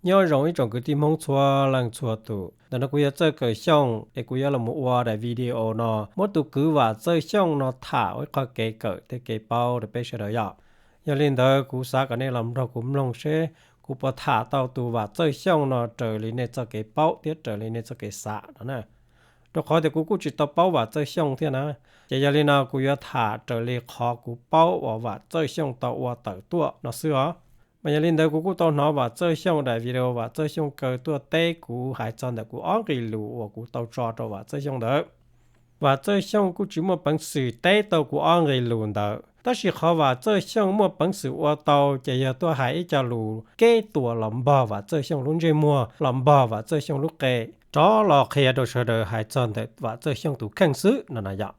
Nyob zoo ib tsoom kwv tij Hmoob txhua leej txhua tus, ntawm no kuv yog Txawj Kawm Xyooj es kuv yuav los mus ua daim video no muab tus kwv Vam Txawj Xyooj no tham ua ib qho kev kawm thiab kev paub rau peb sawv daws yom. Yog li ntawd kuv xav kom nej los nrog kuv mloog seb kuv puas tham tau tus Vam Txawj Xyooj no raws li nej txoj kev paub thiab raws li nej txoj kev xav no na. Rau qhov tias kuv kuj tsis tau paub Vam Txawj Xyooj thiab na, ces yog li no kuv yuav tham raws li qhov kuv paub uas Vam Txawj Xyooj tau ua tawm tuaj no xwb os. Mas yog li ntawd kuv kuj tau hnov Vam Txawj Xyooj daim video Vam Txawj Xyooj kaw tuaj teb kuv hais txog ntawm kuv ob nqe lus uas kuv tau tso rau Vam Txawj Xyooj ntawd. Vam Txawj Xyooj kuj tsis muaj peev xwm teb tau kuv ob nqe lus ntawd, tab sis qhov Vam Txawj Xyooj muaj peev xwm ua tau ces yog tuaj hais ib co lus keb tuas los npog Vam Txawj Xyooj lub ntsej muag, los npog Vam Txawj Xyooj lub qe, rov los qhia rau sawv daws hais txog ntawm Vam Txawj Xyooj tus kheej xwb no na yom.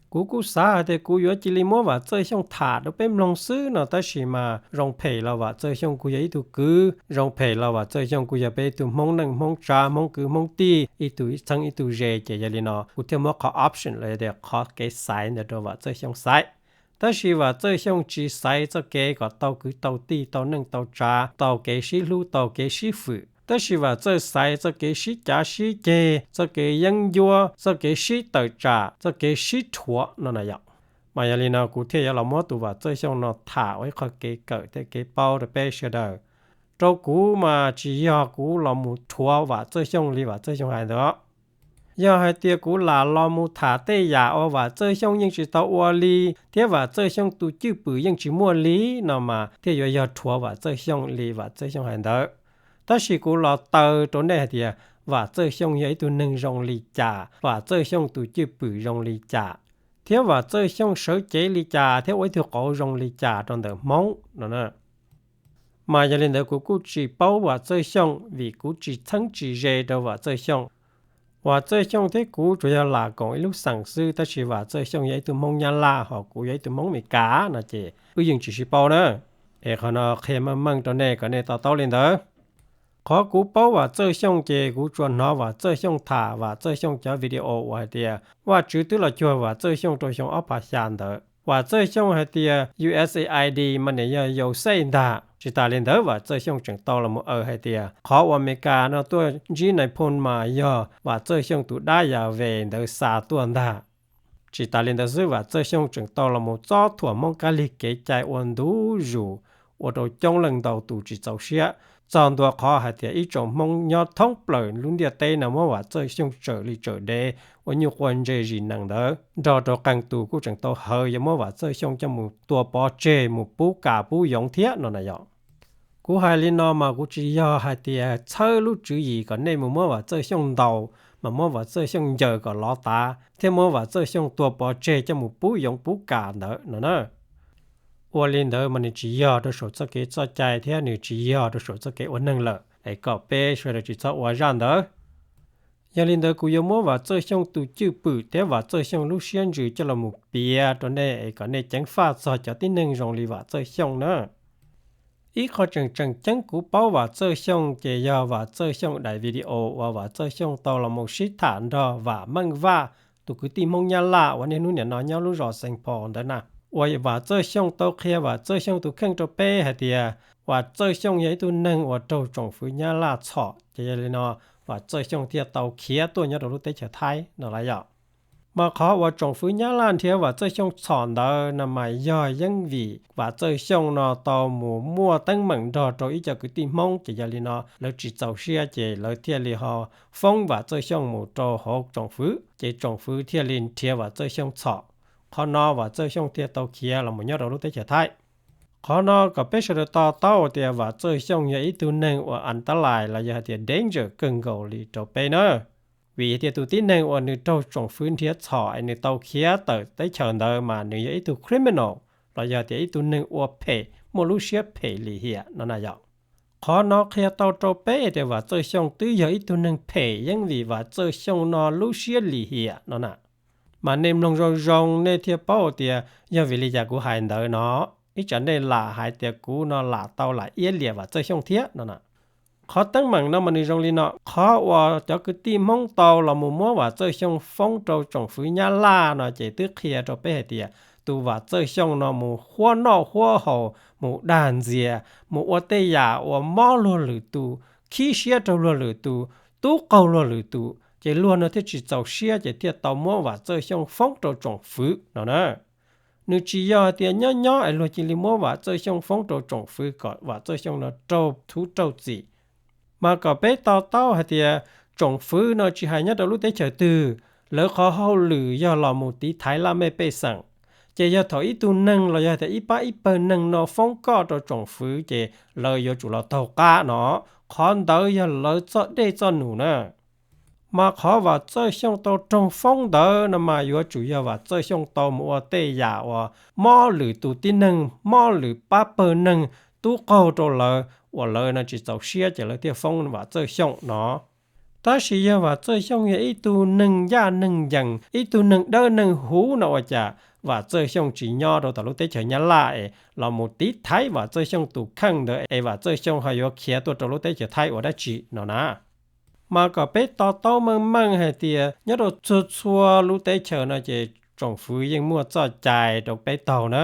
Kuv kuj xav hais tias kuv yuav cia li muab Vam Txawj Xyooj tham rau peb mloog xwb no, tab sis mas zoo phem los Vam Txawj Xyooj kuj yog ib tug kwv, zoo phem los Vam Txawj Xyooj kuj yog peb ib tug Hmoob neej Hmoob tsav, Hmoob kwv Hmoob tij, ib tug ib txheeb ib tug ze, ces yog li no kuv thiaj muab qhov option los yog tias qhov kev xaiv ntawd rau Vam Txawj Xyooj xaiv. Tab sis Vam Txawj Xyooj tsis xaiv txoj kev kom tau kwv tau tij, tau neej tau tsav, tau kev sib hlub, tau kev sib fwm, tab sis Vam Txawj xaiv txoj kev sib cav sib ceg, txoj kev yeeb ncuab, txoj kev sib tawm tsam, txoj kev sib rhuav no na yom. Mas yog li no kuv thiaj yuav los muab tus Vam Txawj Xyooj no tham ua ib qho kev kawm thiab kev paub rau peb sawv daws. Rau kuv mas tsis yog kuv los mus rhuav Vam Txawj Xyooj li Vam Txawj Xyooj hais ntawd. Yog hais tias kuv lam los mus tham tej yam uas Vam Txawj Xyooj yeej tsis tau ua li, thiab Vam Txawj Xyooj tus cwj pwm yeej tsis muaj li no mas thiaj yuav yog rhuav Vam Txawj Xyooj li Vam Txawj Xyooj hais ntawd. Tab sis kuv los taw rau nej hais tias Vam Txawj Xyooj yog ib tug neeg zoo li cas, Vam Txawj Xyooj tus cwj pwm zoo li cas, thiab Vam Txawj Xyooj sawv cev li cas thiab ua ib tug qauv zoo li cas rau ntawm Hmoob no. Mas yog li ntawd kuv kuj tsis paub Vam Txawj Xyooj vim kuv tsis txheeb tsis ze rau Vam Txawj Xyooj. Vam Txawj Xyooj thiab kuv tsuas yog lam koom ib lub xeem xwb, tab sis Vam Txawj Xyooj yog ib tug Hmoob Nyab Laj ho kuv yog ib tug Hmoob Amelikas no ces wb yeej tsis sib paub na. Es qhov no qhia meej meej rau nej kom nej to taub li ntawd. Qhov kuv paub Vam Txawj Xyooj ces kuv tsuas hnov Vam Txawj Xyooj tham Vam Txawj Xyooj cov video uas hais tias Vajtswv twb los cuag Vam Txawj Xyooj rau xyoo ob phav xya ntawd. Vam Txawj Xyooj hais tias U S A I D mas nws yog Yauxej ntag. Tsis tas li ntawd Vam Txawj Xyooj tseem tau los mus aws hais tias qhov uas Amelikas no tuaj ntsib Nais Phoo mas yog Vam Txawj Xyooj tus dab Yaves ntawd xa tuaj ntag. Tsis tas li ntawd xwb Vam Txawj Xyooj tseem tau los mus txob thuam Hmoob kab lig kev cai ua ntu zus, ua rau coob leej ntau tus tsis txaus siab, txog ntua qhov hais tias ib tsoom Hmoob nyob thoob plaws lub ntiaj teb no muab Vam Txawj Xyooj tsawm li tsawm dev, ua nyuj quaj ntse zis nees ntawd, nrog rau qee tus kuj tseem tau hawv yuav muab Vam Txawj Xyooj coj mus tua pov tseg mus pub kam pub yoov thiab no na yom. Kuv hais li no mas kuv tsis yog hais tias txhawb lub tswv yim kom nej mus muab Vam Txawj Xyooj ntaus, mas muab Vam Txawj Xyooj ncaws kom lov tav thiab muab Vam Txawj Xyooj tua pov tseg coj mus pub yoov pub kam ntawd no na. Ua li ntawd mas nws tsis yog rau saum txoj kev txoj cai thiab nws tsis yog rau saum txoj kev ua neeg lawm, es kom peb sawv daws tsis txhob ua zaj ntawd. Yog li ntawd kuv yuav muab Vam Txawj Xyooj tus cwj pwm thiab Vam Txawj Xyooj lub siab ntsws coj los mus piav rau nej es kom nej ceev faj txog cov tib neeg zoo li Vam Txawj Xyooj na. Ib qho tseem tseem ceeb kuv paub Vam Txawj Xyooj ces yog Vam Txawj Xyooj daim video uas Vam Txawj Xyooj tau los mus sib tham nrog Vam Meej Vaj, tus kwv tij Hmoob Nyab Laj uas niaj hnub nim no nyob lub zos Xeev Phos ntawd na, uas Vam Txawj Xyooj tau qhia Vam Txawj Xyooj tus kheej rau peb hais tias Vam Txawj Xyooj yog ib tug neeg uas raug tsoom fwv Nyab Laj txhom, ces yog li no Vam Txawj Xyooj thiaj tau khiav tuaj nyob rau lub teb chaws Thaib no lawm yom. Mas qhov uas tsoom fwv Nyab Laj nrhiav Vam Txawj Xyooj txhom ntawd no mas yog yeej vim Vam Txawj Xyooj no tau mus muaj teeb meem nrog rau ib co kwv tij Hmoob, ces yog li no lawv tsis txaus siab ces lawv thiaj li ho foob Vam Txawj Xyooj mus rau hauv tsoom fwv, ces tsoom fwv thiaj li nrhiav Vam Txawj Xyooj txhom. Qhov no Vam Txawj Xyooj thiaj tau khiav los mus nyob rau lub teb chaws Thaib. Qhov no kom peb sawv daws to taub tias Vam Txawj Xyooj yog ib tug neeg uas antalais los yog hais tias danger kawg nkaus li rau peb na. Vim tias tus tib neeg uas nws raug tsoom fwv nrhiav txhom es nws tau khiav tawm teb chaws ntawd mas nws yog ib tug criminal, los yog tias ib tug neeg ua phem muaj lub siab phem lim hiam no na yom. Qhov no qhia tau rau peb tias Vam Txawj Xyooj twb yog ib tug neeg phem yeej vim Vam Txawj Xyooj no lub siab lim hiam no na. Mas nej mloog zoo zoo nej thiaj paub tias yog vim li cas kuv hais ntawd no. Ib tsam nej lam hais tias kuv no lam tau lam iab liam Vam Txawj Xyooj thiab no na. Qhov teeb meem no mas nws zoo li no, qhov uas cov kwv tij Hmoob tau los mus muab Vam Txawj Xyooj foob rau tsoom fwv Nyab Laj no ces twb qhia rau peb hais tias tus Vam Txawj Xyooj no mus huab noj huab haus, mus dag ntxias, mus ua tej yam uas mob luag lwm tus khib siab rau luag lwm tus, tub qaug luag lwm tus, ces luag no thiaj tsis txaus siab ces thiaj tau muab Vam Txawj Xyooj foob rau tsoom fwv no na. Nws tsis yog hais tias nyob nyob es luag cia li muab Vam Txawj Xyooj foob rau tsoom fwv kom Vam Txawj Xyooj no raug thuv raug txim. Mas kom peb to taub hais tias tsoom fwv no tsis hais nyob rau lub teb chaws twg, lawv qhov hauj lwm yog los mus tiv thaiv laj mej pej xeem. Ces yog thaum ib tug neeg los yog tias ib pab ib pawg neeg no foob koj rau tsoom fwv ces lawv yuav tsum los taug qab no, qhov ntawd yog lawv txoj dej txoj num na. Mas qhov Vam Txawj Xyooj tau raug foob ntawd no mas yuav tsum yog Vam Txawj Xyooj tau mus ua tej yam uas mob lwm tus tib neeg, mob lwm pab pawg neeg, tub qaug rau lawv uas lawv no tsis txaus siab ces lawv thiaj foob Vam Txawj Xyooj no. Tab sis yog Vam Txawj Xyooj yog ib tug neeg ncaj neeg ncees, ib tug neeg dawb neeg huv no ua cas Vam Txawj Xyooj tsis nyob rau tom lub teb chaws Nyab Laj es los mus tiv thaiv Vam Txawj Xyooj tus kheej ntawd es Vam Txawj Xyooj ho yuav khiav tuaj rau lub teb chaws Thaib ua dab tsi no na. Mas kom peb to taub meej meej hais tias nyob rau txhua txhua lub teb chaws no ces tsoom fwv yeej muaj txoj cai rau peb taug na.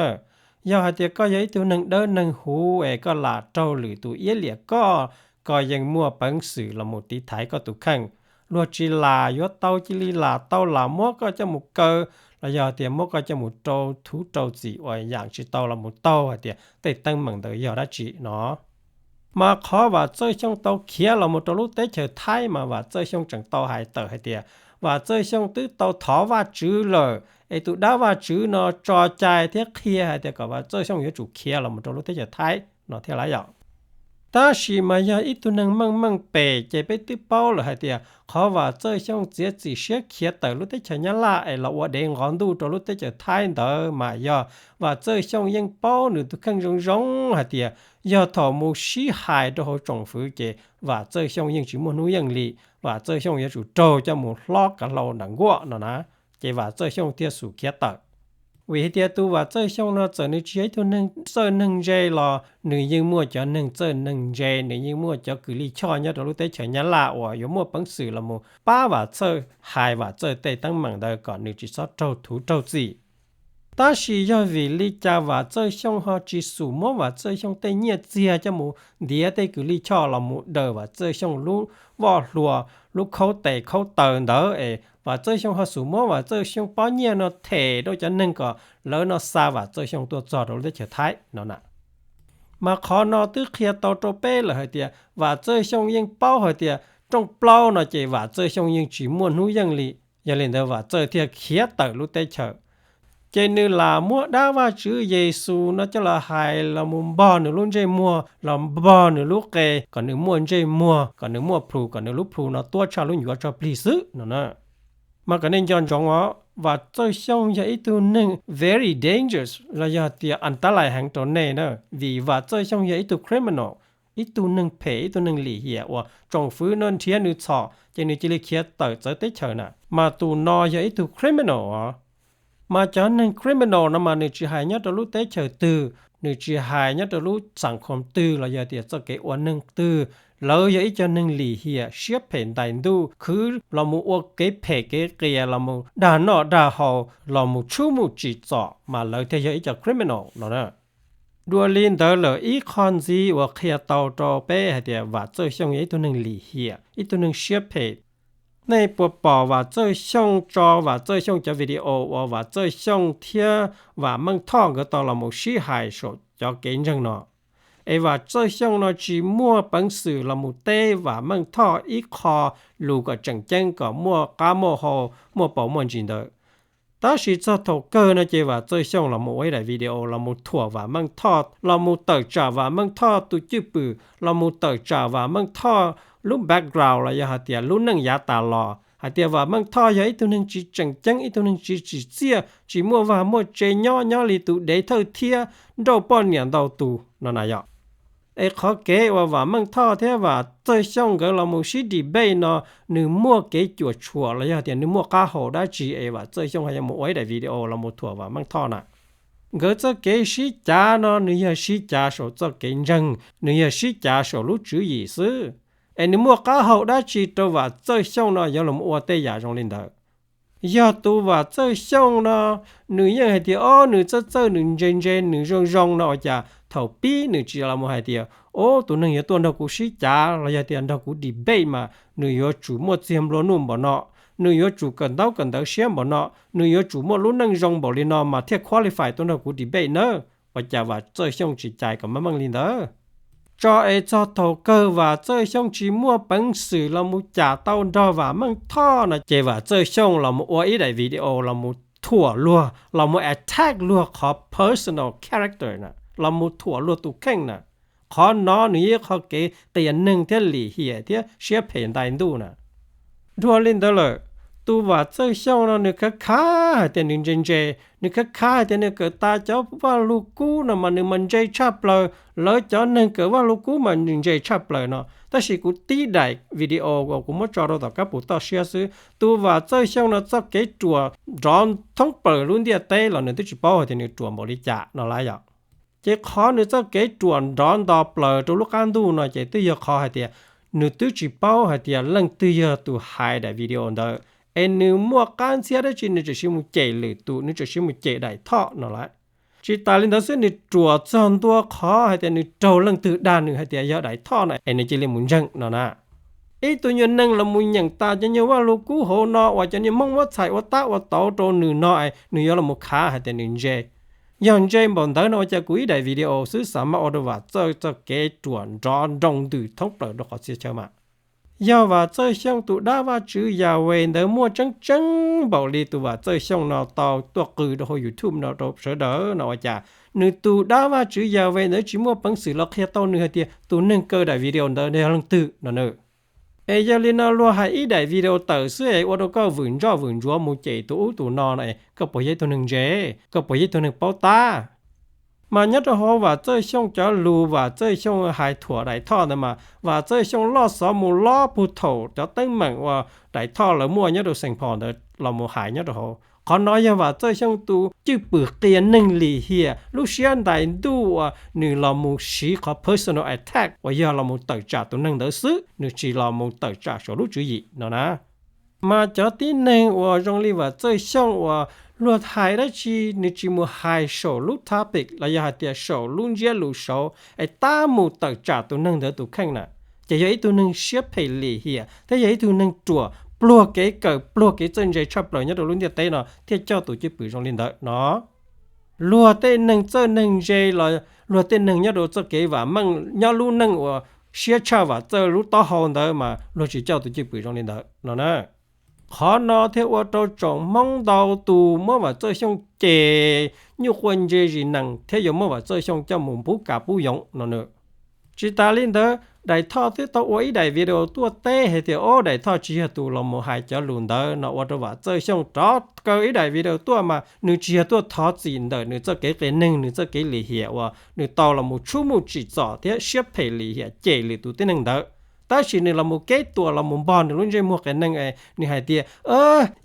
Yog hais tias koj yog ib tug neeg dawb neeg huv es koj lam raug lwm tus iab liam koj, koj yeej muaj peev xwm los mus tiv thaiv koj tus kheej. Luag tsis lam yuav tau cia li lam tau, lam muab koj coj mus kaw, los yog tias muab koj coj mus rau thuv rau txim uas yam tsis tau los mus taug hais tias tej teeb meem ntawd yog dab tsi no. Mas qhov Vam Txawj Xyooj tau khiav los mus rau lub teb chaws Thaib mas Vam Txawj Xyooj tseem tau hais tawm hais tias Vam Txawj Xyooj twb tau thov Vajtswv lawm es tus dab Vajtswv no tso cai thiab qhia hais tias kom Vam Txawj Xyooj yuav tsum khiav los mus rau lub teb chaws Thaib no thiab lauj yom. Tab sis mas yog ib tug neeg meej meej pem ces peb twb paub lawm hais tias qhov Vam Txawj Xyooj txiav txim siab khiav tawm lub teb chaws Nyab Laj es los ua dev nqov ntuj rau lub teb chaws Thaib ntawd mas yog Vam Txawj Xyooj yeej paub nws tus kheej zoo zoo hais tias yog thaum mus sib hais rau hauv tsoom fwv ces Vam Txawj Xyooj yeej tsis muaj hnub yeej li, Vam Txawj Xyooj yuav tsum raug coj mus hlob kav hlau nram nkuaj no na, ces Vam Txawj Xyooj thiaj xum khiav tawm. Vim hais tias tus Vam Txawj Xyooj no txawm nws tsis yog ib tug neeg txawj neeg ntse los nws yeej muaj cov neeg txawj neeg ntse, nws yeej muaj cov kws lij choj nyob rau lub teb chaws Nyab Laj uas yuav muaj peev xwm los mus pab Vam Txawj hais Vam Txawj tej teeb meem ntawd kom nws tsis txhob raug thuv raug txim. Tab sis yog vim li cas Vam Txawj Xyooj ho tsis xum muab Vam Txawj Xyooj tej nyiaj txiag coj mus ntiav tej kws lij choj los mus daws Vam Txawj Xyooj lub voj hlua, lub khaub tes khaub taw ntawd es Vam Txawj Xyooj ho xum muab Vam Txawj Xyooj pob nyiaj no them rau cov neeg kom lawv no xa Vam Txawj Xyooj tuaj txog rau lub teb chaws Thaib no na. Mas qhov no twb qhia tau rau peb lawm hais tias Vam Txawj Xyooj yeej paub hais tias rooj plaub no ces Vam Txawj Xyooj yeej tsis muaj hnub yeej li. Yog li ntawd Vam Txawj thiaj khiav tawm lub teb chaws. Ces nws lam muab dab Vajtswv Yexus no coj los hais los mus npog nws lub ntsej muag, los npog nws lub qe kom nws muaj ntsej muag, kom nws muaj plhus, kom nws lub plhu no tuab tshaj lub ncuav tshaj plig xwb no na. Mas kom nej nco ntsoov os, Vam Txawj Xyooj yog ib tug neeg very dangerous los yog tias antalais heev rau nej na, vim Vam Txawj Xyooj yog ib tug criminal, ib tug neeg phem, ib tug neeg lim hiam uas tsoom fwv no nrhiav nws txhom ces nws cia li khiav tawm txawv teb chaws na. Mas tus no yog ib tug criminal os. Mas cov neeg criminal no mas nws tsis hais nyob rau lub teb chaws twg, nws tsis hais nyob rau lub xam khoom twg los yog tias txoj kev ua neeg twg, lawv yog ib co neeg lim hiam siab phem ntais ntuj, khwv los mus ua kev phem kev qias, los mus dag noj dag haus, los mus tshub mus tsim txom, mas lawv thiaj yog ib co criminal no na. Dua li ntawd lawm, ib qho ntxiv uas qhia tau rau peb hais tias Vam Txawj Xyooj yog ib tug neeg lim hiam, ib tug neeg siab phem. Nej puas pom Vam Txawj Xyooj tso Vam Txawj Xyooj cov video uas Vam Txawj Xyooj thiab Vam Meej Thoj nkawd tau los mus sib hais saum cov kev ntseeg no? Es Vam Txawj Xyooj no tsis muaj peev xwm los mus teb Vam Meej Thoj ib qho lus kom tseem ceeb kom muaj qab muaj hau, muaj paus muaj ntsis ntawd. Tab sis txog thaum kawg no ces Vam Txawj Xyooj los mus ua ib daim video los mus thuam Vam Meej Thoj, los mus tawm tsam Vam Meej Thoj tus cwj pwm, los mus tawm tsam Vam Meej Thoj lub background los yog hais tias lub neej yav tas los, hais tias Vam Meej Thoj yog ib tug neeg tsis tseem ceeb, ib tug neeg tsis tsim txiaj, tsis muaj vaj muaj tse nyob, nyob li tus dev thawj thiab nrauj poj niam ntau tus no na yom. Es qhov kev uas Vam Meej Thoj thiab Vam Txawj Xyooj nkawd los mus sib debate no, nws muaj kev cuam tshuam los yog tias nws muaj qab hau dab tsi es Vam Txawj Xyooj ho yuav mus ua ib daim video los mus thuam Vam Meej Thoj na? Nkawd txoj kev sib cav no nws yog sib cav saum txoj kev ntseeg, nws yog sib cav saum lub tswv yim xwb. Es nws muaj qab hau dab tsi rau Vam Txawj Xyooj no yuav los ua tej yam zoo li ntawd? Yog tus Vam Txawj Xyooj no, nws yeej hais tias ob nws txawj txawj, nws ntse ntse, nws zoo zoo no ua cas Thaum pib nws tsis los mus hais tias, o, tus neeg yuav tuaj nrog kuv sib cav los yog tias nrog kuv debate mas nws yuav tsum muaj txiag nplua nuj npaum no, nws yuav tsum kawm ntaub kawm ntawv siab npaum no, nws yuav tsum muaj lub neej zoo npaum li no mas thiaj qualify tuaj nrog kuv debate nawb. Ua cas Vam Txawj Xyooj tsis cais kom meej meej li ntawd? Tso es txog thaum kawg Vam Txawj Xyooj tsis muaj peev xwm los mus cam tau nrog Vam Meej Thoj no ces Vam Txawj Xyooj los mus ua ib daim video los mus thuam luag, los mus attack luag qhov personal character na, los mus thuam luag tus kheej na. Qhov no nws yog ib qho kev qias neeg thiab lim hiam thiab siab phem ntais ntuj na. Dhau li ntawd lawm, tus Vam Txawj Xyooj no nws khav khav hais tias nws ntse ntse, nws khav khav hais tias nws kawm tas cov Vaj Lug Kub no mas nws mas ntse tshaj plaws, lawv cov neeg kawm Vaj Lug Kub mas nws ntse tshaj plaws no. Tab sis kuv tib daim video uas kuv muab tso rau tom kab pus toj siab xwb, tus Vam Txawj Xyooj no txoj kev ruam nrov thoob plaws lub ntiaj teb los nws twb tsis paub hais tias nws ruam npaum li cas no lawm yom. Ces qhov nws txoj kev ruam nrov nto plaws rau lub qab ntuj no ces twb yog qhov hais tias nws twb tsis paub hais tias leej twg yog tus hais daim video ntawd, es nws muaj qab ntxhiab dab tsi nws tseem siv mus cem lwm tus, nws tseem siv mus cem Daim Thoj no lawm. Tsis tas li ntawd xwb, nws ruam txog ntua qhov hais tias nws raug leej twg dag nws hais tias yog Daim Thoj no es nws cia li mus ntseeg no na. Ib tug nyuag neeg los mus nyeem tas cov nyuag Vaj Lug Kub hauv no uas cov niag Hmoob muab txhais ua tab ua tauv rau nws no es nws yuav los mus khav hais tias nws ntse. Yog ntse npaum ntawd no ua cas kuv ib daim video xwb xav mas ua rau Vam Txawj txoj kev ruam nrov nroo ntws thoob plaws rau qhov txhia chaw mas. Yog Vam Txawj Xyooj tus dab Vajtswv Yahweh ntawd muaj tseeb tseeb npaum li tus Vam Txawj Xyooj no tau tuaj qw rau hauv YouTube no rau sawv daws no ua cas nws tus dab Vajtswv Yahweh ntawd tsis muaj peev xwm los qhia tau nws hais tias tus neeg kaw daim video ntawd yog leej twg no na. Es yog li no luag hais ib daim video tawm xwb es ua rau koj vwm ntsoj vwm ntsuav mus cem tus ub tus no no es koj puas yog ib tug neeg ntse? Koj puas yog ib tug neeg paub tab? Mas nyob rau hauv Vam Txawj Xyooj cov lus Vam Txawj Xyooj hais thuam Daim Thoj ntawd mas Vam Txawj Xyooj loj xov mus lob puag thaum cov teeb meem uas Daim Thoj lawv muaj nyob rau Xeem Phos ntawd los mus hais nyob rau hauv. Qhov no yog Vam Txawj Xyooj tus cwj pwm qias neeg lim hiam lub siab ntais ntuj uas nws los mus siv qhov personal attack uas yog los mus tawm tsam tus neeg ntawd xwb, nws tsis los mus tawm tsam saum lub tswv yim no na. Mas cov tib neeg uas zoo li Vam Txawj Xyooj uas luag hais dab tsi nws tsis mus hais saum lub topic los yog hais tias saum lub ntsiab lus saud es tab mus tawm tsam tus neeg ntawd tus kheej na, ces yog ib tug neeg siab phem lim hiam thiab yog ib tug neeg ruam pluag kev kawm pluag kev txawj ntse tshaj plaws nyob rau lub ntiaj teb no thiaj coj tus cwj pwm zoo li ntawd no. Luag tej neeg txawj neeg ntse los luag tej neeg nyob rau txoj kev vam meej nyob lub neej uas siab tshaj Vam Txawj lub taub hau ntawd mas luag tsis coj tus cwj pwm zoo li ntawd no na. Qhov no thiaj ua rau tsoom Hmoob ntau tus muab Vam Txawj Xyooj cem nyuj quaj ntse zis nees thiab yuav muab Vam Txawj Xyooj coj mus pub kav pub yoov no na. Tsis tas li ntawd, Daim Thoj twb tau ua ib daim video tuaj teb hais tias ob Daim Thoj tsis yog tus los mus hais cov lus ntawd no ua rau Vam Txawj Xyooj rov kaw ib daim video tuaj mas nws tsis yog tuaj thov txim ntawm nws txoj kev qias neeg nws txoj kev lim hiam uas nws tau los mus tshub muj tsim txom thiab siab phem lim hiam cem lwm tus tib neeg ntawd. Tab sis nws los mus keb tuam los mus npog nws lub ntsej muag qias neeg es nws hais tias,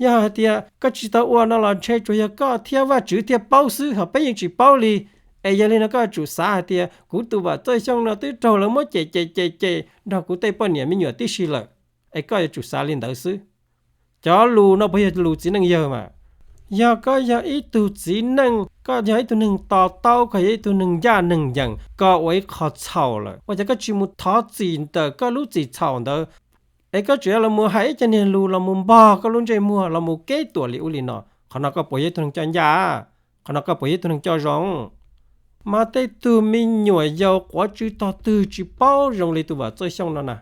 yog hais tias koj tsis tau ua no los ntshe tsuas yog koj thiab Vajtswv thiaj paub xwb ho peb yeej tsis paub li. Es yog li no koj yuav tsum xav hais tias kuv tus Vam Txawj Xyooj no twb raug lawv muab cem cem cem cem nrog kuv tej poj niam me nyuam tib si lawm, es koj yuav tsum xav li ntawd xwb. Cov lus no puas yog lus txiv neej yawg mas? Yog koj yog ib tug txiv neej, koj yog ib tug neeg to taub, koj yog ib tug neeg ncaj neeg ncees, koj ua ib qho txhaum lawm ua cas koj tsis mus thov txim ntawm koj lub txim txhaum ntawd, es koj tseem yuav los mus hais ib co niag lus los mus npog koj lub ntsej muag los mus keb tuam li ub li no? Qhov no koj puas yog ib tug neeg coj ncaj? Qhov no koj puas yog ib tug neeg coj zoo? Mas tej tug me nyuam yaus quav tsw tog twg tsis paub zoo li tus Vam Txawj Xyooj no na,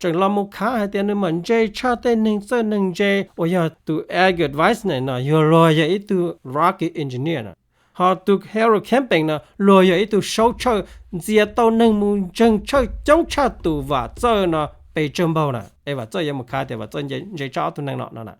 tseem los mus khav hais tias nws mam ntse tshaj tej neeg txawj neeg ntse uas yog tus Elliot Wiesner no, yog luag yog ib tug rocket engineer na, ho tus Harold Camping no luag yog ib tug saub tshawj ntxias tau neeg mus ntseeg tshawj coob tshaj tus Vam Txawj no pes tsawg npaug na, es Vam Txawj yuav mus khav tias Vam Txawj ntse tshaj ob tug neeg no no na.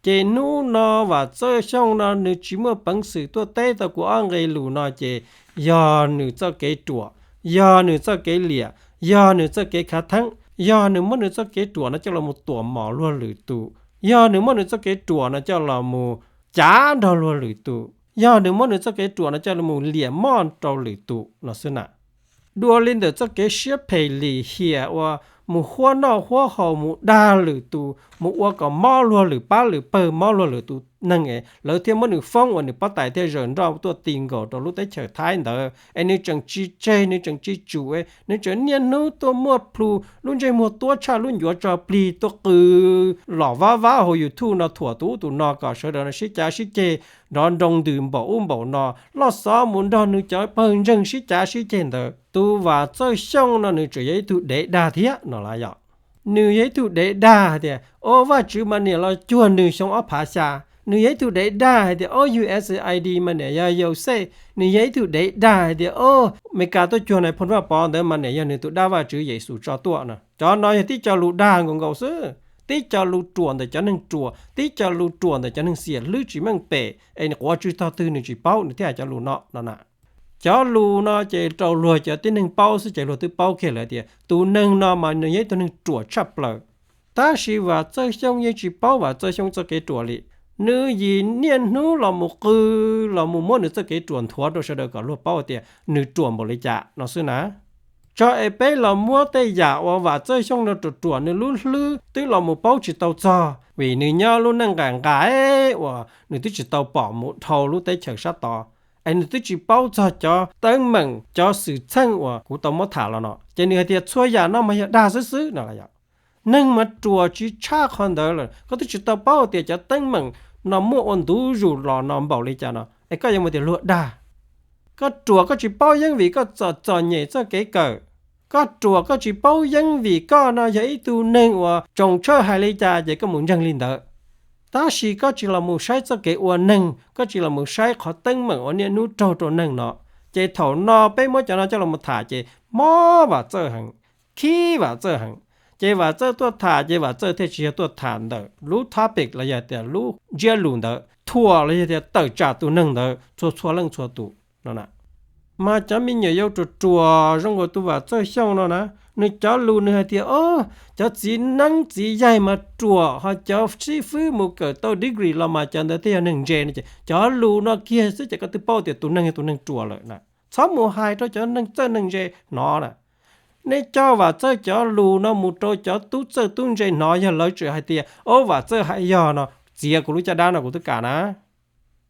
Ces hnub no Vam Txawj Xyooj no nws tsis muaj peev xwm tuaj teb tau kuv ob nqe lus no ces yog nws txoj kev ruam, yog nws txoj kev liam, yog nws txoj kev khav theeb, yog nws muab nws txoj kev ruam no coj los mus tuam mom luag lwm tus, yog nws muab nws txoj kev ruam no coj los mus cav nrog luag lwm tus, yog nws muab nws txoj kev ruam no coj los mus liam moj rau lwm tus no xwb na. Dua li ntawm txoj kev siab phem lim hiam uas mus huab noj huab haus, mus dag lwm tus, mus ua kom mob luag lwm pab lwm pawg, mob luag lwm tus neeg es lawv thiaj muab nws foob uas nws pob tais thiaj zaws nroj tuaj ti nkaus rau lub teb chaws Thaib ntawd es nws tseem tsis tseg, nws tseem tsis tsum, nws tseem niaj hnub tuaj muaj plhu lub ntsej muag tuab tshaj lub ncuav tso plig tuaj qw los vab vab hauv YouTube no thuam tus ub tus no kom sawv daws no sib cav sib ceg, nrov nroo ntws npaum ub npaum no, loj xov mus nrog nws cov pawg ntseeg sib cav sib ceg ntawd. Tus Vam Txawj Xyooj no nws tseem yog ib tug dev dag thiab no las yom. Nws yog ib tug dev dag tias, o, Vajtswv mas niam los cuag nws xyoo ob phav xya. Nws yog ib tug dev dag hais tias, o, U S A I D mas niam yog Yauxej. Nws yog ib tug dev dag hais tias, o, Amelikas tuaj cuag nais phoo Vaj Pov ntawd mas niam yog nws tus dab Vajtswv Yexus tso tuaj no. Cov no yog tib co lus dag nkaus nkaus xwb, tib co lus ruam ntawm cov neeg ruam, tib co lus ruam ntawm cov neeg xiam hlwb tsis meej pem es nws quav tswv tog twg nws tsis paub nws thiaj hais cov lus no no na. Cov lus no ces rau luag cov tib neeg paub xwb ces luag twb paub kiag lawm tias tus neeg no mas nws yog ib tug neeg ruam tshaj plaws. Tab sis Vam Txawj Xyooj yeej tsis paub Vam Txawj Xyooj txoj kev ruam li. Nws yim niaj hnub los mus qw, los mus muab nws txoj kev ruam nthuav rau sawv daws kom luag paub tias nws ruam npaum li cas no xwb na. Tso es peb los muab tej yam uas Vam Txawj Xyooj no ruam ruam nws lub hlwb twb los mus paub tsis tau txog vim nws nyob lub neej nqas nqas uas nws twb tsis tau pom mus dhau lub teb chaws sab tod, es nws twb tsis paub txog cov teeb meem cov xwm txheej uas kuv tau muab tham los no ces nws hais tias txhua yam no mas yog dag xwb xwb no las yom. Neeg mas ruam tsis tshaj qhov ntawd lawm, koj twb tsis tau paub tias cov teeb meem no muaj ua ntu zus los no npaum li cas no es koj yuav mus tias luag dag. Koj ruam koj tsis paub yeeb vim koj txom txom nyem txoj kev kawm. Koj ruam koj tsis paub yeeb vim koj no yog ib tug neeg uas tsoos tshawj hais li cas ces koj mus ntseeg li ntawd. Tab sis koj tsis los mus saib txoj kev ua neeg, koj tsis los mus saib qhov teeb meem uas niaj hnub raug rau neeg no, ces thaum no peb muab cov no coj los tham ces mob Vam Txawj heev, khib Vam Txawj heev. Ces Vam Txawj tuaj tham ces Vam Txawj thiaj tsis yog tuaj tham ntawm lub topic los yog tias lub ntsiab lus ntawd thuam los yog tias tawm tsam tus neeg ntawd txhua txhua leej txhua tus no na. Mas cov me nyuam yaus ruam ruam zoo nkaus tus Vam Txawj Xyooj no na, nws cov lus nws hais tias, o, cov txiv neeb txiv yaig mas ruam, ho cov xib fwb mus kawm tau degree los mas cov ntawd thiaj yog neeg ntse no ces cov lus no kiag xwb ces koj twb paub tias tus neeg yog tus neeg ruam lawm na. Txhob mus hais rau cov neeg txawj neeg ntse hnov na. Nej coj Vam Txawj cov lus no mus rau cov tub txawj tub ntse hnov, yog lawv tseem hais tias, o, Vam Txawj hais yog no, txiav kuv lub caj dab no kuv twb kam na.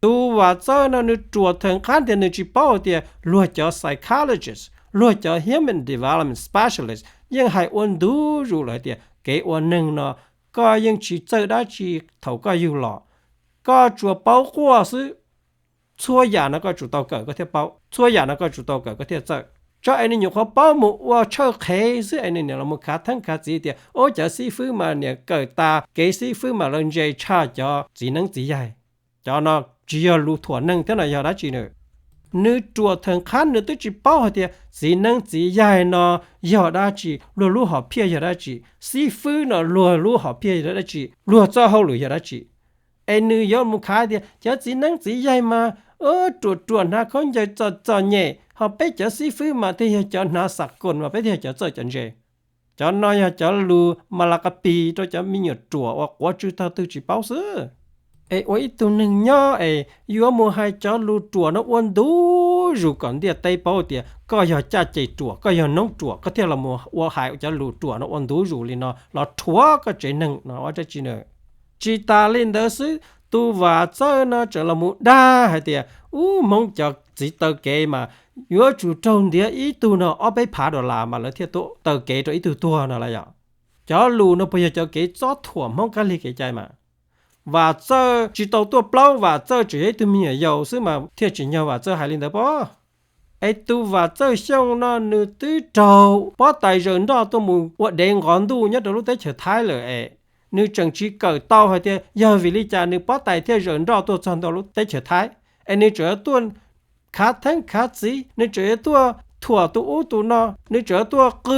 Tus Vam Txawj no nws ruam thawm qab tias nws tsis paub tias luag cov psychologist, luag cov human development specialist yeej hais ua ntu zus lawm hais tias kev ua neeg no koj yeej tsis txawj dab tsi thaum koj yug los, koj tsuas paub quaj xwb. Txhua yam no koj tsum tau kawm koj thiaj paub, txhua yam no koj tsum tau kawm koj thiaj txawj. Tso es nws nyuam qhuav paub mus ua tshawj qhev xwb es nws niam los mus khav theeb khav txiv tias, o, cov xib fwb mas niam kawm tas kev xib fwb mas lawv ntse tshaj cov txiv neeb txiv yaig. Cov no tsis yog lus thuam neeg thiab no yog dab tsi nws? Nws ruam thawm qab nws twb tsis paub hais tias txiv neeb txiv yaig no yog dab tsi, luag lub hom phiaj yog dab tsi, xib fwb no luag lub hom phiaj yog dab tsi, luag txoj hauj lwm yog dab tsi. Es nws yuav mus khav tias cov txiv neeb txiv yaig mas ruam ruam hnav khaub ncaws txom txom nyem, ho peb cov xib fwb mas thiaj yog cov hnav xam koos mas peb thiaj yog cov txawj cov ntse. Cov no yog cov lus mas las qas pis rau cov me nyuam ruam uas quav tswv tog twg tsis paub xwb. Es ua ib tug neeg nyob es yuav mus hais cov lus ruam no ua ntu zus kom ntiaj teb paub tias koj yog caj ces ruam, koj yog noob ruam, koj thiaj los mus ua hais cov lus ruam no ua ntu zus li no los rhuav koj tsev neeg no ua dab tsi na? Tsis tas li ntawd xwb, tus Vam Txawj no tseem los mus dag hais tias, ub, Hmoob cov txiv taw kev mas yuav tsum raug ntiav ib tug no ob peb phav dollar mas lawv thiaj tuaj taw kev rau ib tug tuag no las yom. Cov lus no puas yog cov kev txob thuam Hmoob kab lig kev cai mas? Vam Txawj tsis tau tuaj plaub, Vam Txawj tseem yog ib tug me nyuam yaus xwb mas thiaj tsim nyog Vam Txawj hais li ntawd pob. Es tus Vam Txawj Xyooj no nws twb raug pob tais zaws nroj tuaj mus ua dev nqov ntuj nyob rau lub teb chaws Thaib lawm es nws tseem tsis kawm tau hais tias yog vim li cas nws pob tais thiaj zaws nroj tuaj txog ntua lub teb chaws Thaib. Es nws tseem yuav tuaj khav theeb khav txiv, nws tseem yuav tuaj thuam tus ub tus no, nws tseem yuav tuaj qw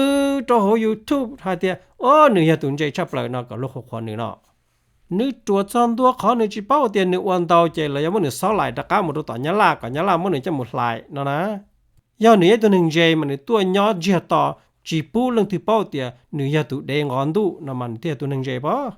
rau hauv YouTube hais tias, o, nws yog tus ntse tshaj plaws no kom luag qhuas qhuas nws no. Nws ruam txog ntua qhov nws tsis paub tias nws ua ntau ces lawv yuav muab nws xauj laim rov qab mus rau tom Nyab Laj kom Nyab Laj muab nws coj mus hlais no na. Yog nws yog ib tug neeg ntse mas nws tuaj nyob ntsiag to, tsis pub leej twg paub tias nws yog tus dev nqov ntuj no mas nws thiaj yog tus neeg ntse pob.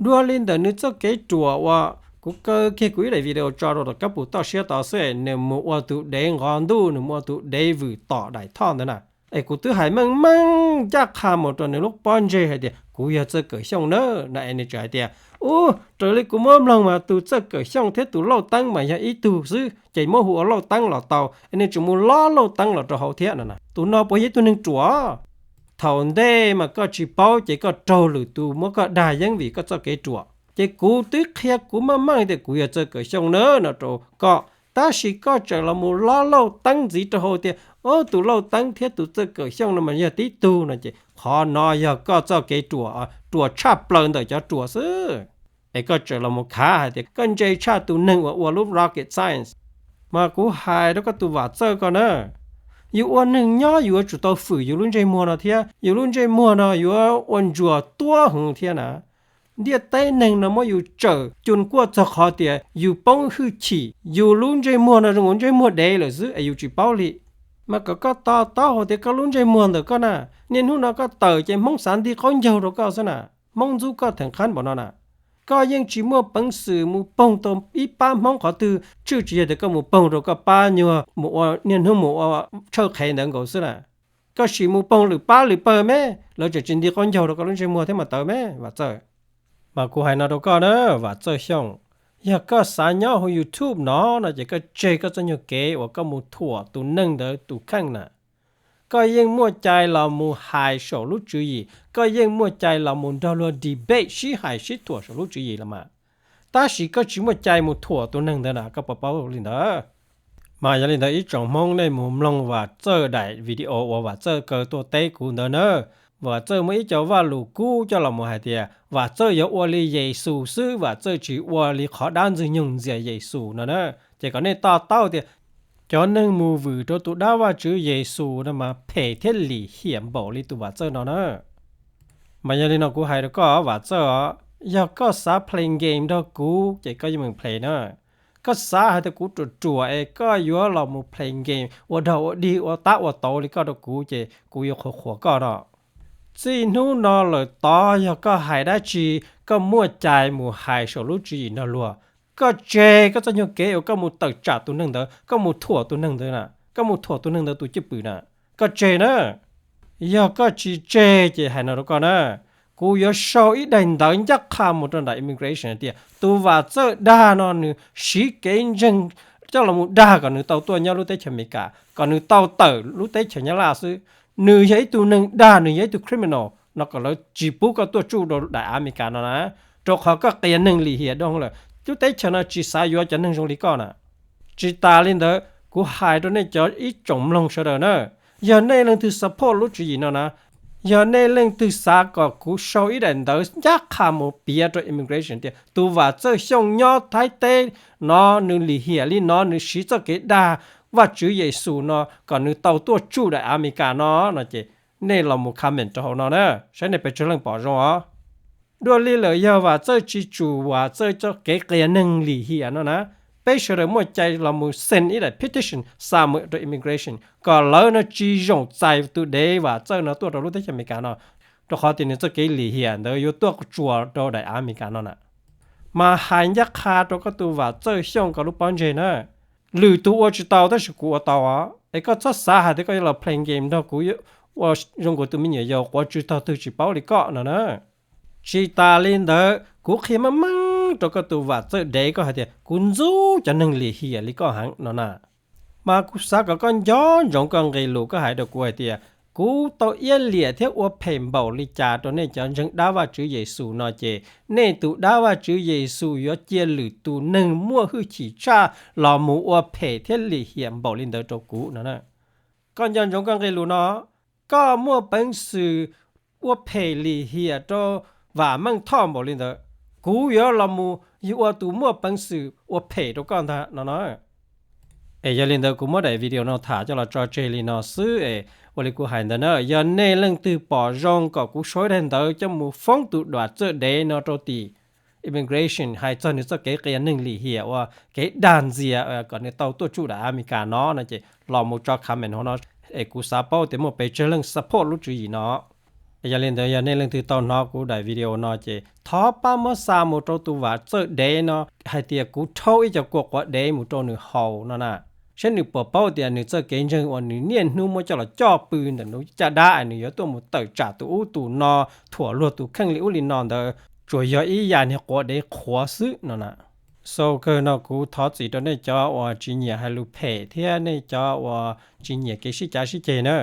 Dua li ntawm nws txoj kev ruam uas kuv kaw kiag kuv ib daim video tso rau tom kab pus toj siab tod xwb, nws mus ua tus dev nqov ntuj, nws mus ua tus dev vwm tom daim thoj ntawd na. Es kuv twb hais meej meej ncaj qha mus rau nws lub pob ntseg hais tias kuv yog Txawj Kawm Xyooj na no es nws tseem hais tias, ub, raws li kuv muab mloog mas tus Txawj Kawm Xyooj thiab tus Lauj Teeb mas yog ib tug xwb ces muab hu ua Lauj Teeb los tau es nws tseem mus lob Lauj Teeb los rau hauv thiab no na. Tus no puas yog ib tug neeg ruam? Thaum ntej mas koj tsis paub ces koj raug lwm tus muab koj dag yeeb vim koj txoj kev ruam. Ces kuv twb qhia kuv meej meej tias kuv yog Txawj Kawm Xyooj na no rau koj, tab sis koj tseem los mus lob Lauj Teeb ntxiv rau hauv tias, o, tus Lauj Teeb thiab tus Txawj Kawm Xyooj no mas yog tib tug no ces qhov no yog koj txoj kev ruam, ruam tshaj plaws ntawm cov ruam xwb. Es koj tseem los mus khav hais tias koj ntse tshaj tus neeg uas ua lub rocket science. Mas kuv hais rau koj tus Vam Txawj ko na, yus ua neeg nyob yus yuav tsum tau fwm yus lub ntsej muag no thiab, yus lub ntsej muag no yuav ua ntsuas tuab heev thiab na. Ntiaj teb neeg no muab yus tsawm cu kuaj txog qhov tias yus poob hwj chim, yus lub ntsej muag no zoo nkaus ntsej muag dev lawm xwb es yus tsis paub li. Mas kom koj to taub hais tias koj lub ntsej muag ntawm koj na, niaj hnub no koj tawm ces Hmoob xav nti qaub ncaug rau koj xwb na, Hmoob ntxub koj theem qhab npaum no na. Koj yeej tsis muaj peev xwm mus poog tau ib pab Hmoob qhov twg, tshwj tsis yog tias koj mus poog rau koj pab nyuag mus ua niaj hnub mus ua tshawj qhev ntawd nkaus xwb na. Koj sim mus poog lwm pab lwm pawg me, lawv tseem tsis nti qaub ncaug rau koj lub ntsej muag thiab mas tawv me Vam Txawj. Mas kuv hais no rau koj na, Vam Txawj Xyooj, yog koj xav nyob hauv YouTube no no ces koj tseg koj txoj nyuag kev uas koj mus thuam tus neeg ntawd tus kheej na. Koj yeej muaj cai los mus hais saum lub tswv yim, koj yeej muaj cai los mus nrog luag debate sib hais sib thuam saum lub tswv yim los mas, tab sis koj tsis muaj cai mus thuam tus neeg ntawd na, koj puas paub li ntawd? Mas yog li ntawd ib tsoom Hmoob nej mus mloog Vam Txawj daim video uas Vam Txawj kaw tuaj teb kuv ntawd na, Vam Txawj muaj ib co vaj lus kub coj los mus hais tias Vam Txawj yuav ua li Yexus xwb, Vam Txawj tsis ua li qhov dab Ntxwg Nyoog ntxias Yexus no na. Ces kom nej to taub tias cov neeg mus vwm rau tus dab Vajtswv Yexus no mas phem thiab lim hiam npaum li tus Vam Txawj no na. Mas yog li no kuv hais rau koj Vam Txawj os, yog koj xav play game nrog kuv ces koj yeej meem play na. Koj xav hais tias kuv ruam ruam es koj yuav los mus play game ua dog ua dig ua tab ua tauv li koj rau kuv ces kuv yuav qhuas qhuas koj no. Txij hnub no lawm tod yog koj hais dab tsi, koj muaj cai mus hais saum lub tswv yim nrog luag. Koj tseg koj txoj nyuag kev uas koj mus tawm tsam tus neeg ntawd, koj mus thuam tus neeg ntawd na, koj mus thuam tus neeg ntawd tus cwj pwm na, koj tseg na. Yog koj tsis tseg ces hais no rau koj na, kuv yuav sau ib daim ntawv ncaj qha mus rau ntawm immigration hais tias tus Vam Txawj dag no nws siv kev ntseeg coj los mus dag kom nws tau tuaj nyob lub teb chaws Amelikas, kom nws tau tawm lub teb chaws Nyab Laj xwb. Nws yog ib tug neeg dag, nws yog ib tug criminal no kom lawv tsis pub koj tuaj tsuj rau daim Amelikas no na, rau qhov koj qias neeg lim hiam dhau lawm. Lub teb chaws no tsis xav yuav cov neeg zoo li koj na. Tsis tas li ntawd, kuv hais rau nej cov ib tsoom mloog sawv daws na, yog nej leej twg support lub tswv yim no na, yog nej leej twg xav kom kuv sau ib daim ntawv ncaj qha mus piav rau immigration tias tus Vam Txawj Xyooj nyob Thaib teb no nws lim hiam li no, nws siv txoj kev dag Vajtswv Yexus no kom nws tau tuaj tsuj daim Amelikas no no ces nej los mus comment rau hauv no na, saib nej pes tsawg leej pom zoo os. Dua li lawm yog Vam Txawj tsis tsum Vam Txawj txoj kev qias neeg lim hiam no na, peb sawv daws muaj cai los mus send ib daim petition xa mus rau immigration kom lawv no tsis zoo txais tus dev Vam Txawj no tuaj rau lub teb chaws Amelikas no, rau qhov tias nws txoj kev lim hiam ntawd yuav tuaj tsuas rau daim Amelikas no na. Mas hais ncaj qha rau koj tus Vam Txawj Xyooj koj lub pob ntseg na, lwm tus ua tsis tau tab sis kuv ua tau os. Es koj txhob xav hais tias koj yuav los play game nrog kuv ua zoo nkaus tus me nyuam yaus quav tsw tog twg tsis paub li koj no na. Tsis tas li ntawd, kuv qhia meej meej rau koj tus Vam Txawj dev koj hais tias kuv ntxub cov neeg lim hiam li koj heev no na. Mas kuv xav kom koj nco ntsoov koj nqe lus koj hais rau kuv hais tias kuv tau iab liam thiab ua phem npaum li cas rau nej cov ntseeg dab Vajtswv Yexus no ces nej tus dab Vajtswv Yexus yuav cia lwm tus neeg muaj hwj chim tshaj los mus ua phem thiab lim hiam npaum li ntawd rau kuv no na. Koj nco ntsoov koj nqe lus no, koj muaj peev xwm ua phem lim hiam rau Vam Meej Thoj npaum li ntawd, kuv yuav los mus ua tus muaj peev xwm ua phem rau koj ntag no no. Es yog li ntawd kuv muab daim video no tham coj los tso tseg li no xwb es ua li kuv hais ntawd na, yog nej leej twg pom zoo kom kuv sau ib daim ntawv coj mus foob tus Vam Txawj dev no rau tim immigration hais txog nws txoj kev qias neeg lim hiam ua kev dag ntxias kom nws tau tuaj tsuj daim Amelikas no no ces los mus tso comment hauv no es kuv xav paub tias muaj pes tsawg leej support lub tswv yim no. Yog li ntawd yog nej leej twg tau hnov kuv daim video no ces thov pab muab xa mus rau tus Vam Txawj dev no hais tias kuv rhaub ib co kua quav dev mus rau nws haus no na. saib nws puas paub tias nws txoj kev ntseeg uas nws niaj hnub muab coj los coj pw ntawm nws caj dab es nws yuav tuaj mus tawm tsam tus ub tus no, thuam luag tus kheej li ub li no ntawd tsuas yog ib yam niag quav dev qhuav xwb no na. Xaus kawg no kuv thov txim rau nej cov uas tsis nyiam hais lus phem thiab nej cov uas tsis nyiam kev sib cav sib ceg na.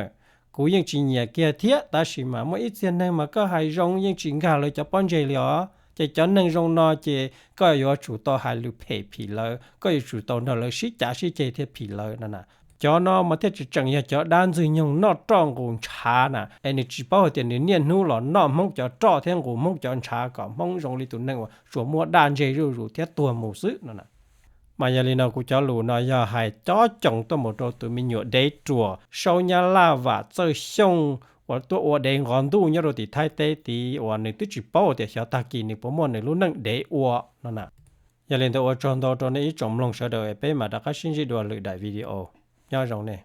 Kuv yeej tsis nyiam kiag thiab, tab sis mas muaj ib txhia neeg mas koj hais zoo yeej tsis nkag lawv cov pob ntseg li os. Ces cov neeg zoo no ces koj yuav tsum tau hais lus phem phim lawv, koj yuav tsum tau nrog lawv sib cav sib ceg thiab phim lawv no na. Cov no mas thiaj tsis tseem yog cov dab ntxwg nyoog noj roj nqus ntshav na, es nws tsis paub hais tias nws niaj hnub los noj Hmoob cov roj thiab nqus Hmoob cov ntshav kom Hmoob zoo li tus neeg uas tsuas muaj daj ntseg zuj zus thiab tuag mus xwb no na. Mas yog li no kuv cov lus no yog hais cob coos tuaj mus rau tus me nyuam dev ruam Saub Nyab Laj Vam Txawj Xyooj uas tuaj ua dev nqov ntuj nyob rau tim Thaib teb tid uas nws twb tsis paub tias xyov tag kis nws puas muaj nws lub neej dev ua no na. Yog li ntawd ua tsaug ntau rau nej ib tsoom mloog sawv daws, peb mam rov qab sib ntsib dua lwm daim video. Nyob zoo nej.